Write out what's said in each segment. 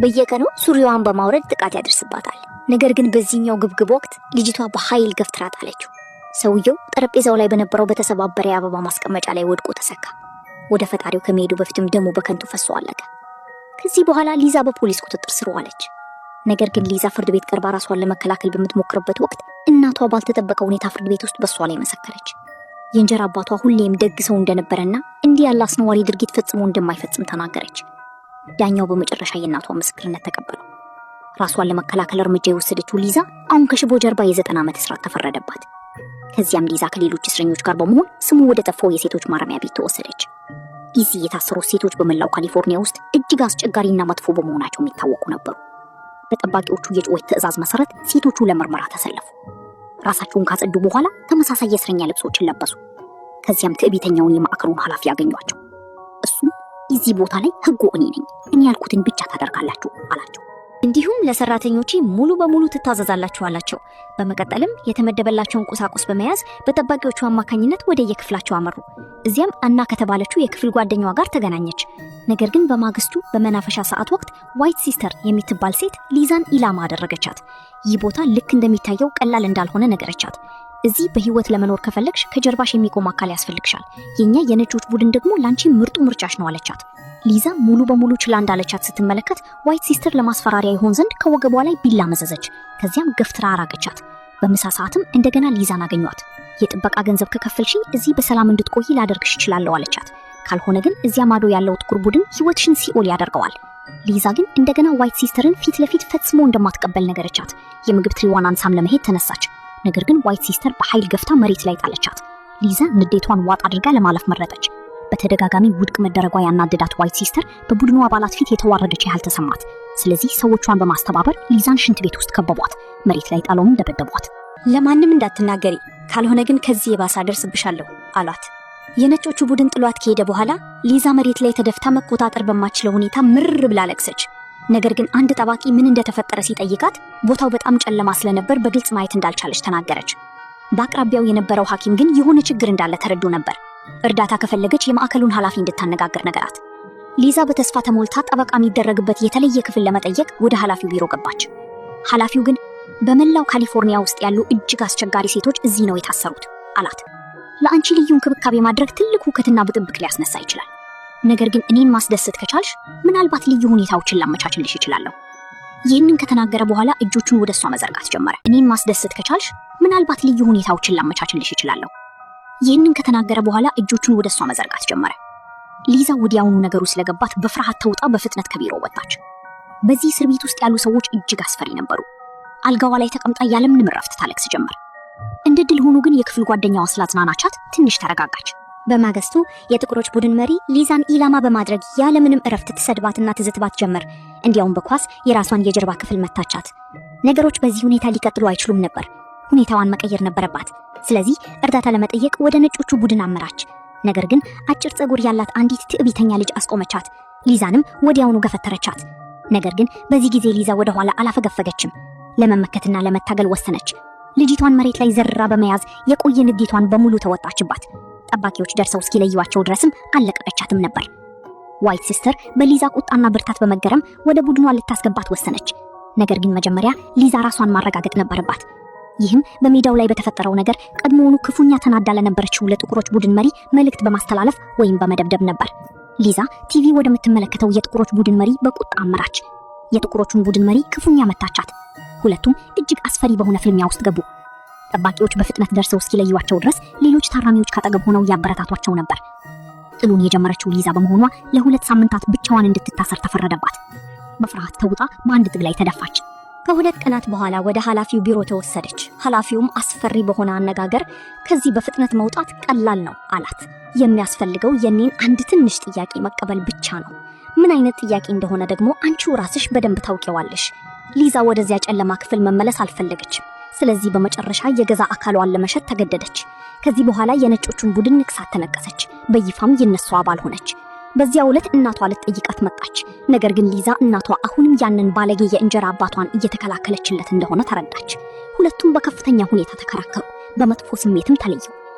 በየቀኑ ሱሪዋን በማውረድ ጥቃት ያደርስባታል። ነገር ግን በዚህኛው ግብግብ ወቅት ልጅቷ በኃይል ገፍትራ ጣለችው። ሰውየው ጠረጴዛው ላይ በነበረው በተሰባበረ የአበባ ማስቀመጫ ላይ ወድቆ ተሰካ። ወደ ፈጣሪው ከመሄዱ በፊትም ደሙ በከንቱ ፈሶ አለቀ። ከዚህ በኋላ ሊዛ በፖሊስ ቁጥጥር ስር ዋለች። ነገር ግን ሊዛ ፍርድ ቤት ቀርባ ራሷን ለመከላከል በምትሞክርበት ወቅት እናቷ ባልተጠበቀ ሁኔታ ፍርድ ቤት ውስጥ በሷ ላይ መሰከረች። የእንጀራ አባቷ ሁሌም ደግ ሰው እንደነበረና እንዲህ ያለ አስነዋሪ ድርጊት ፈጽሞ እንደማይፈጽም ተናገረች። ዳኛው በመጨረሻ የእናቷን ምስክርነት ተቀበለው። ራሷን ለመከላከል እርምጃ የወሰደችው ሊዛ አሁን ከሽቦ ጀርባ የ90 ዓመት እስራት ተፈረደባት። ከዚያም ሊዛ ከሌሎች እስረኞች ጋር በመሆን ስሙ ወደ ጠፋው የሴቶች ማረሚያ ቤት ተወሰደች። እዚህ የታሰሩት ሴቶች በመላው ካሊፎርኒያ ውስጥ እጅግ አስቸጋሪና መጥፎ በመሆናቸው የሚታወቁ ነበሩ። በጠባቂዎቹ የጩኸት ትዕዛዝ መሰረት ሴቶቹ ለምርመራ ተሰለፉ። ራሳቸውን ካጸዱ በኋላ ተመሳሳይ የእስረኛ ልብሶችን ለበሱ። ከዚያም ትዕቢተኛውን የማዕከሉን ኃላፊ ያገኟቸው። እሱም "እዚህ ቦታ ላይ ህጉ እኔ ነኝ፣ እኔ ያልኩትን ብቻ ታደርጋላችሁ" አላቸው። እንዲሁም "ለሰራተኞቼ ሙሉ በሙሉ ትታዘዛላችሁ" አላቸው። በመቀጠልም የተመደበላቸውን ቁሳቁስ በመያዝ በጠባቂዎቹ አማካኝነት ወደ የክፍላቸው አመሩ። እዚያም አና ከተባለችው የክፍል ጓደኛዋ ጋር ተገናኘች። ነገር ግን በማግስቱ በመናፈሻ ሰዓት ወቅት White Sister የምትባል ሴት ሊዛን ኢላማ አደረገቻት። ይህ ቦታ ልክ እንደሚታየው ቀላል እንዳልሆነ ነገረቻት። "እዚህ በህይወት ለመኖር ከፈለግሽ ከጀርባሽ የሚቆም አካል ያስፈልግሻል። የኛ የነጮች ቡድን ደግሞ ላንቺ ምርጡ ምርጫሽ ነው" አለቻት። ሊዛ ሙሉ በሙሉ ችላ እንዳለቻት ስትመለከት White Sister ለማስፈራሪያ ይሆን ዘንድ ከወገቧ ላይ ቢላ መዘዘች። ከዚያም ገፍትራ አራቀቻት። በምሳ ሰዓትም እንደገና ሊዛን አገኟት። "የጥበቃ ገንዘብ ከከፈልሽኝ እዚህ በሰላም እንድትቆይ ላደርግሽ እችላለሁ" አለቻት። "ካልሆነ ግን እዚያ ማዶ ያለው ጥቁር ቡድን ህይወትሽን ሲኦል ያደርገዋል።" ሊዛ ግን እንደገና White Sister ን ፊት ለፊት ፈጽሞ እንደማትቀበል ነገረቻት። የምግብ ትሪዋን አንሳም ለመሄድ ተነሳች። ነገር ግን White Sister በኃይል ገፍታ መሬት ላይ ጣለቻት። ሊዛ ንዴቷን ዋጥ አድርጋ ለማለፍ መረጠች። በተደጋጋሚ ውድቅ መደረጓ ያናደዳት White Sister በቡድኑ አባላት ፊት የተዋረደች ያህል ተሰማት። ስለዚህ ሰዎቿን በማስተባበር ሊዛን ሽንት ቤት ውስጥ ከበቧት። መሬት ላይ ጥለውም ደበደቧት። "ለማንም እንዳትናገሪ፣ ካልሆነ ግን ከዚህ የባሰ አደርስብሻለሁ" አሏት። የነጮቹ ቡድን ጥሏት ከሄደ በኋላ ሊዛ መሬት ላይ ተደፍታ መቆጣጠር በማትችለው ሁኔታ ምርር ብላ አለቀሰች። ነገር ግን አንድ ጠባቂ ምን እንደተፈጠረ ሲጠይቃት ቦታው በጣም ጨለማ ስለነበር በግልጽ ማየት እንዳልቻለች ተናገረች። በአቅራቢያው የነበረው ሐኪም ግን የሆነ ችግር እንዳለ ተረድቶ ነበር። እርዳታ ከፈለገች የማዕከሉን ኃላፊ እንድታነጋግር ነገራት። ሊዛ በተስፋ ተሞልታ ጠበቃ የሚደረግበት የተለየ ክፍል ለመጠየቅ ወደ ኃላፊው ቢሮ ገባች። ኃላፊው ግን "በመላው ካሊፎርኒያ ውስጥ ያሉ እጅግ አስቸጋሪ ሴቶች እዚህ ነው የታሰሩት" አላት። "ለአንቺ ልዩ እንክብካቤ ማድረግ ትልቅ ሁከትና ብጥብጥ ሊያስነሳ ይችላል። ነገር ግን እኔን ማስደሰት ከቻልሽ ምናልባት ልዩ ሁኔታዎችን ላመቻችልሽ እችላለሁ።" ይህንን ከተናገረ በኋላ እጆቹን ወደ እሷ መዘርጋት ጀመረ። "እኔን ማስደሰት ከቻልሽ ምናልባት ልዩ ሁኔታዎችን ላመቻችልሽ እችላለሁ።" ይህንን ከተናገረ በኋላ እጆቹን ወደ እሷ መዘርጋት ጀመረ። ሊዛ ወዲያውኑ ነገሩ ስለገባት በፍርሃት ተውጣ በፍጥነት ከቢሮ ወጣች። በዚህ እስር ቤት ውስጥ ያሉ ሰዎች እጅግ አስፈሪ ነበሩ። አልጋዋ ላይ ተቀምጣ ያለምንም እረፍት ታለቅስ ጀመር። እንደ እድል ሆኖ ግን የክፍል ጓደኛዋ ስላጽናናቻት ትንሽ ተረጋጋች። በማግስቱ የጥቁሮች ቡድን መሪ ሊዛን ኢላማ በማድረግ ያለምንም እረፍት ትሰድባትና ትዝትባት ጀመር። እንዲያውም በኳስ የራሷን የጀርባ ክፍል መታቻት። ነገሮች በዚህ ሁኔታ ሊቀጥሉ አይችሉም ነበር። ሁኔታዋን መቀየር ነበረባት። ስለዚህ እርዳታ ለመጠየቅ ወደ ነጮቹ ቡድን አመራች። ነገር ግን አጭር ፀጉር ያላት አንዲት ትዕቢተኛ ልጅ አስቆመቻት። ሊዛንም ወዲያውኑ ገፈተረቻት። ነገር ግን በዚህ ጊዜ ሊዛ ወደ ኋላ አላፈገፈገችም። ለመመከትና ለመታገል ወሰነች። ልጅቷን መሬት ላይ ዘርራ በመያዝ የቆየ ንዴቷን በሙሉ ተወጣችባት። ጠባቂዎች ደርሰው እስኪለዩዋቸው ድረስም አልለቀቀቻትም ነበር። White Sister በሊዛ ቁጣና ብርታት በመገረም ወደ ቡድኗ ልታስገባት ወሰነች። ነገር ግን መጀመሪያ ሊዛ ራሷን ማረጋገጥ ነበረባት። ይህም በሜዳው ላይ በተፈጠረው ነገር ቀድሞውኑ ክፉኛ ተናዳ ለነበረችው ለጥቁሮች ቡድን መሪ መልእክት በማስተላለፍ ወይም በመደብደብ ነበር። ሊዛ ቲቪ ወደምትመለከተው የጥቁሮች ቡድን መሪ በቁጣ አመራች። የጥቁሮቹን ቡድን መሪ ክፉኛ መታቻት። ሁለቱም እጅግ አስፈሪ በሆነ ፍልሚያ ውስጥ ገቡ። ጠባቂዎች በፍጥነት ደርሰው እስኪለዩዋቸው ድረስ ሌሎች ታራሚዎች ካጠገብ ሆነው ያበረታቷቸው ነበር። ጥሉን የጀመረችው ሊዛ በመሆኗ ለ2 ሳምንታት ብቻዋን እንድትታሰር ተፈረደባት። በፍርሃት ተውጣ በአንድ ጥግ ላይ ተደፋች። ከ2 ቀናት በኋላ ወደ ኃላፊው ቢሮ ተወሰደች። ኃላፊውም አስፈሪ በሆነ አነጋገር "ከዚህ በፍጥነት መውጣት ቀላል ነው" አላት። "የሚያስፈልገው የኔን አንድ ትንሽ ጥያቄ መቀበል ብቻ ነው። ምን አይነት ጥያቄ እንደሆነ ደግሞ አንቺው ራስሽ በደንብ ታውቂዋለሽ።" ሊዛ ወደዚያ ጨለማ ክፍል መመለስ አልፈለገችም። ስለዚህ በመጨረሻ የገዛ አካሏን ለመሸጥ ተገደደች። ከዚህ በኋላ የነጮቹን ቡድን ንቅሳት ተነቀሰች። በይፋም የነሱ አባል ሆነች። በዚያው ዕለት እናቷ ልትጠይቃት መጣች። ነገር ግን ሊዛ እናቷ አሁንም ያንን ባለጌ የእንጀራ አባቷን እየተከላከለችለት እንደሆነ ተረዳች። ሁለቱም በከፍተኛ ሁኔታ ተከራከሩ። በመጥፎ ስሜትም ተለዩ።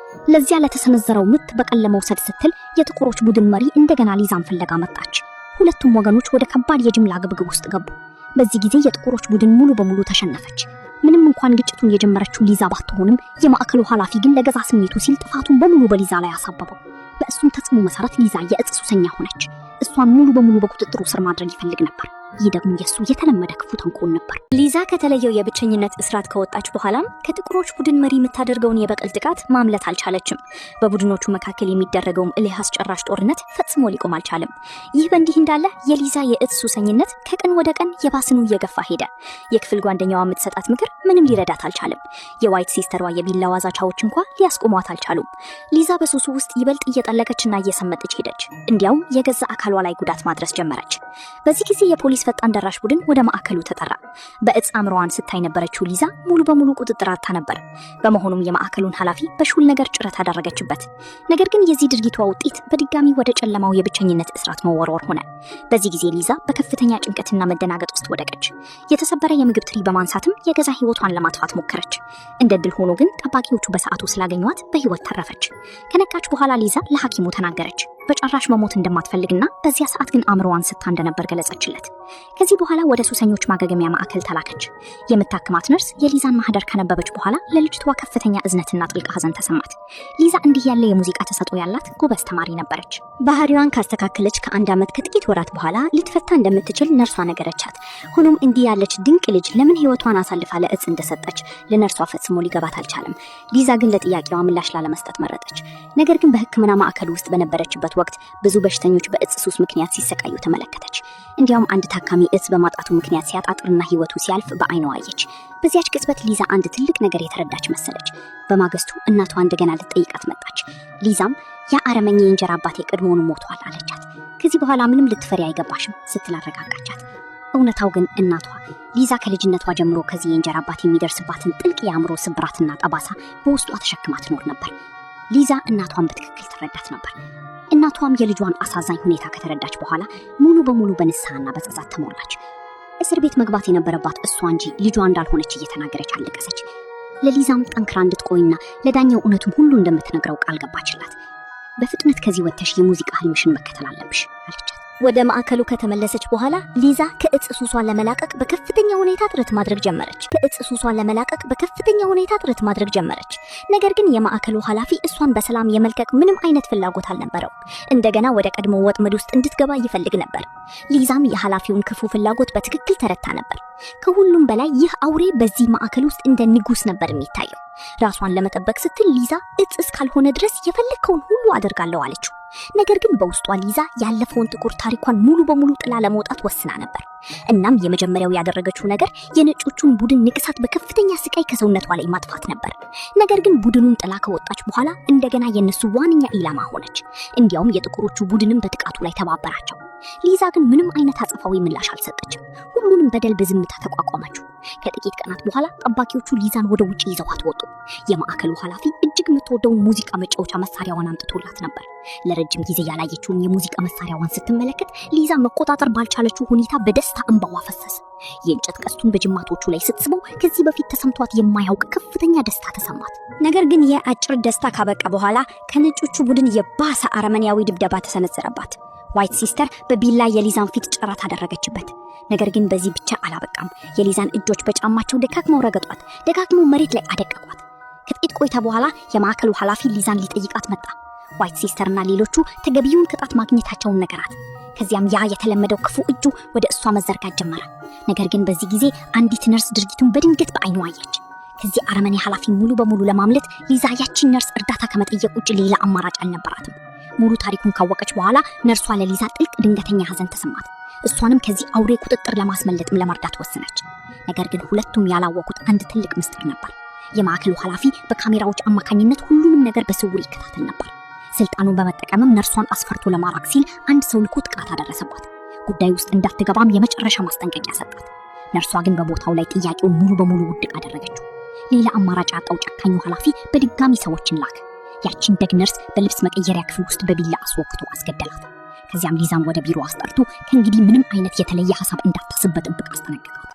ለዚያ ለተሰነዘረው ምት በቀል ለመውሰድ ስትል የጥቁሮች ቡድን መሪ እንደገና ሊዛን ፍለጋ መጣች። ሁለቱም ወገኖች ወደ ከባድ የጅምላ ግብግብ ውስጥ ገቡ። በዚህ ጊዜ የጥቁሮች ቡድን ሙሉ በሙሉ ተሸነፈች። ምንም እንኳን ግጭቱን የጀመረችው ሊዛ ባትሆንም የማዕከሉ ኃላፊ ግን ለገዛ ስሜቱ ሲል ጥፋቱን በሙሉ በሊዛ ላይ አሳበበው። በእሱም ተጽዕኖ መሰረት ሊዛ የእጽ ሱሰኛ ሆነች። እሷን ሙሉ በሙሉ በቁጥጥሩ ስር ማድረግ ይፈልግ ነበር። ይህ ደግሞ የእሱ የተለመደ ክፉ ተንኮል ነበር። ሊዛ ከተለየው የብቸኝነት እስራት ከወጣች በኋላም ከጥቁሮች ቡድን መሪ የምታደርገውን የበቀል ጥቃት ማምለጥ አልቻለችም። በቡድኖቹ መካከል የሚደረገውም እልህ አስጨራሽ ጦርነት ፈጽሞ ሊቆም አልቻለም። ይህ በእንዲህ እንዳለ የሊዛ የእጽ ሱሰኝነት ከቀን ወደ ቀን የባስኑ እየገፋ ሄደ። የክፍል ጓደኛዋ የምትሰጣት ምክር ምንም ሊረዳት አልቻለም። የ White Sister ዋ የቢላዋ ዛቻዎች እንኳ ሊያስቆሟት አልቻሉም። ሊዛ በሱሱ ውስጥ ይበልጥ እየጠለቀችና እየሰመጠች ሄደች። እንዲያውም የገዛ አካሏ ላይ ጉዳት ማድረስ ጀመረች። በዚህ ጊዜ የፖሊስ ፈጣን ደራሽ ቡድን ወደ ማዕከሉ ተጠራ። በእጽ አእምሮዋን ስታ የነበረችው ሊዛ ሙሉ በሙሉ ቁጥጥር አጥታ ነበር። በመሆኑም የማዕከሉን ኃላፊ በሹል ነገር ጭረት አደረገችበት። ነገር ግን የዚህ ድርጊቷ ውጤት በድጋሚ ወደ ጨለማው የብቸኝነት እስራት መወርወር ሆነ። በዚህ ጊዜ ሊዛ በከፍተኛ ጭንቀትና መደናገጥ ውስጥ ወደቀች። የተሰበረ የምግብ ትሪ በማንሳትም የገዛ ሕይወቷን ለማጥፋት ሞከረች። እንደ ድል ሆኖ ግን ጠባቂዎቹ በሰዓቱ ስላገኟት በሕይወት ተረፈች። ከነቃች በኋላ ሊዛ ለሐኪሙ ተናገረች። በጭራሽ መሞት እንደማትፈልግና በዚያ ሰዓት ግን አእምሮዋን ስታ እንደነበር ገለጸችለት። ከዚህ በኋላ ወደ ሱሰኞች ማገገሚያ ማዕከል ተላከች። የምታክማት ነርስ የሊዛን ማህደር ካነበበች በኋላ ለልጅቷ ከፍተኛ እዝነትና ጥልቅ ሐዘን ተሰማት። ሊዛ እንዲህ ያለ የሙዚቃ ተሰጥኦ ያላት ጎበዝ ተማሪ ነበረች። ባህሪዋን ካስተካከለች ከአንድ ዓመት ከጥቂት ወራት በኋላ ልትፈታ እንደምትችል ነርሷ ነገረቻት። ሆኖም እንዲህ ያለች ድንቅ ልጅ ለምን ሕይወቷን አሳልፋ ለእጽ እንደሰጠች ለነርሷ ፈጽሞ ሊገባት አልቻለም። ሊዛ ግን ለጥያቄዋ ምላሽ ላለመስጠት መረጠች። ነገር ግን በሕክምና ማዕከል ውስጥ በነበረችበት ወቅት ብዙ በሽተኞች በእጽ ሱስ ምክንያት ሲሰቃዩ ተመለከተች። እንዲያውም አንድ ታካሚ እጽ በማጣቱ ምክንያት ሲያጣጥርና ሕይወቱ ሲያልፍ በአይኗ አየች። በዚያች ቅጽበት ሊዛ አንድ ትልቅ ነገር የተረዳች መሰለች። በማግስቱ እናቷ እንደገና ልትጠይቃት መጣች። ሊዛም ያ አረመኔ የእንጀራ አባቴ ቀድሞውኑ ሞቷል አለቻት። ከዚህ በኋላ ምንም ልትፈሪ አይገባሽም ስትል አረጋጋቻት። እውነታው ግን እናቷ ሊዛ ከልጅነቷ ጀምሮ ከዚህ የእንጀራ አባት የሚደርስባትን ጥልቅ የአእምሮ ስብራትና ጠባሳ በውስጧ ተሸክማ ትኖር ነበር። ሊዛ እናቷን በትክክል ትረዳት ነበር። እናቷም የልጇን አሳዛኝ ሁኔታ ከተረዳች በኋላ ሙሉ በሙሉ በንስሐና በጸጸት ተሞላች። እስር ቤት መግባት የነበረባት እሷ እንጂ ልጇ እንዳልሆነች እየተናገረች አለቀሰች። ለሊዛም ጠንክራ እንድትቆይና ለዳኛው እውነቱን ሁሉ እንደምትነግረው ቃል ገባችላት። በፍጥነት ከዚህ ወጥተሽ የሙዚቃ ህልምሽን መከተል አለብሽ አለቻት። ወደ ማዕከሉ ከተመለሰች በኋላ ሊዛ ከእጽ ሱሷን ለመላቀቅ በከፍተኛ ሁኔታ ጥረት ማድረግ ጀመረች። ከእጽ ሱሷን ለመላቀቅ በከፍተኛ ሁኔታ ጥረት ማድረግ ጀመረች። ነገር ግን የማዕከሉ ኃላፊ እሷን በሰላም የመልቀቅ ምንም አይነት ፍላጎት አልነበረው። እንደገና ወደ ቀድሞ ወጥመድ ውስጥ እንድትገባ ይፈልግ ነበር። ሊዛም የኃላፊውን ክፉ ፍላጎት በትክክል ተረድታ ነበር። ከሁሉም በላይ ይህ አውሬ በዚህ ማዕከል ውስጥ እንደ ንጉሥ ነበር የሚታየው። ራሷን ለመጠበቅ ስትል ሊዛ እጽ እስካልሆነ ድረስ የፈለግከውን ሁሉ አደርጋለሁ አለችው። ነገር ግን በውስጧ ሊዛ ያለፈውን ጥቁር ታሪኳን ሙሉ በሙሉ ጥላ ለመውጣት ወስና ነበር። እናም የመጀመሪያው ያደረገችው ነገር የነጮቹን ቡድን ንቅሳት በከፍተኛ ስቃይ ከሰውነቷ ላይ ማጥፋት ነበር። ነገር ግን ቡድኑን ጥላ ከወጣች በኋላ እንደገና የነሱ ዋነኛ ኢላማ ሆነች። እንዲያውም የጥቁሮቹ ቡድንም በጥቃቱ ላይ ተባበራቸው። ሊዛ ግን ምንም አይነት አጸፋዊ ምላሽ አልሰጠችም። ሁሉንም በደል በዝምታ ተቋቋመችው። ከጥቂት ቀናት በኋላ ጠባቂዎቹ ሊዛን ወደ ውጭ ይዘዋት ወጡ። የማዕከሉ ኃላፊ እጅግ የምትወደውን ሙዚቃ መጫወቻ መሳሪያዋን አምጥቶላት ነበር። ለረጅም ጊዜ ያላየችውን የሙዚቃ መሳሪያዋን ስትመለከት ሊዛ መቆጣጠር ባልቻለችው ሁኔታ በደስታ እንባዋ ፈሰሰ። የእንጨት ቀስቱን በጅማቶቹ ላይ ስትስበው ከዚህ በፊት ተሰምቷት የማያውቅ ከፍተኛ ደስታ ተሰማት። ነገር ግን የአጭር ደስታ ካበቃ በኋላ ከነጮቹ ቡድን የባሰ አረመኔያዊ ድብደባ ተሰነዘረባት። White Sister በቢላ የሊዛን ፊት ጭረት አደረገችበት። ነገር ግን በዚህ ብቻ አላበቃም። የሊዛን እጆች በጫማቸው ደጋግመው ረገጧት፣ ደጋግመው መሬት ላይ አደቀቋት። ከጥቂት ቆይታ በኋላ የማዕከሉ ኃላፊ ሊዛን ሊጠይቃት መጣ። White Sister እና ሌሎቹ ተገቢውን ቅጣት ማግኘታቸውን ነገራት። ከዚያም ያ የተለመደው ክፉ እጁ ወደ እሷ መዘርጋት ጀመረ። ነገር ግን በዚህ ጊዜ አንዲት ነርስ ድርጊቱን በድንገት በአይኗ አየች። ከዚህ አረመኔ ኃላፊ ሙሉ በሙሉ ለማምለጥ ሊዛ ያቺን ነርስ እርዳታ ከመጠየቅ ውጭ ሌላ አማራጭ አልነበራትም። ሙሉ ታሪኩን ካወቀች በኋላ ነርሷ ለሊዛ ጥልቅ ድንገተኛ ሐዘን ተሰማት። እሷንም ከዚህ አውሬ ቁጥጥር ለማስመለጥም ለመርዳት ወሰነች። ነገር ግን ሁለቱም ያላወቁት አንድ ትልቅ ምስጢር ነበር። የማዕከሉ ኃላፊ በካሜራዎች አማካኝነት ሁሉንም ነገር በስውር ይከታተል ነበር። ስልጣኑን በመጠቀምም ነርሷን አስፈርቶ ለማራቅ ሲል አንድ ሰው ልኮ ጥቃት አደረሰባት። ጉዳይ ውስጥ እንዳትገባም የመጨረሻ ማስጠንቀቂያ ሰጣት። ነርሷ ግን በቦታው ላይ ጥያቄውን ሙሉ በሙሉ ውድቅ አደረገችው። ሌላ አማራጭ ያጣው ጨካኙ ኃላፊ በድጋሚ ሰዎችን ላከ። ያቺን ደግ ነርስ በልብስ መቀየሪያ ክፍል ውስጥ በቢላ አስወግቶ አስገደላት። ከዚያም ሊዛን ወደ ቢሮ አስጠርቶ ከእንግዲህ ምንም አይነት የተለየ ሀሳብ እንዳታስብ በጥብቅ አስጠነቀቃት።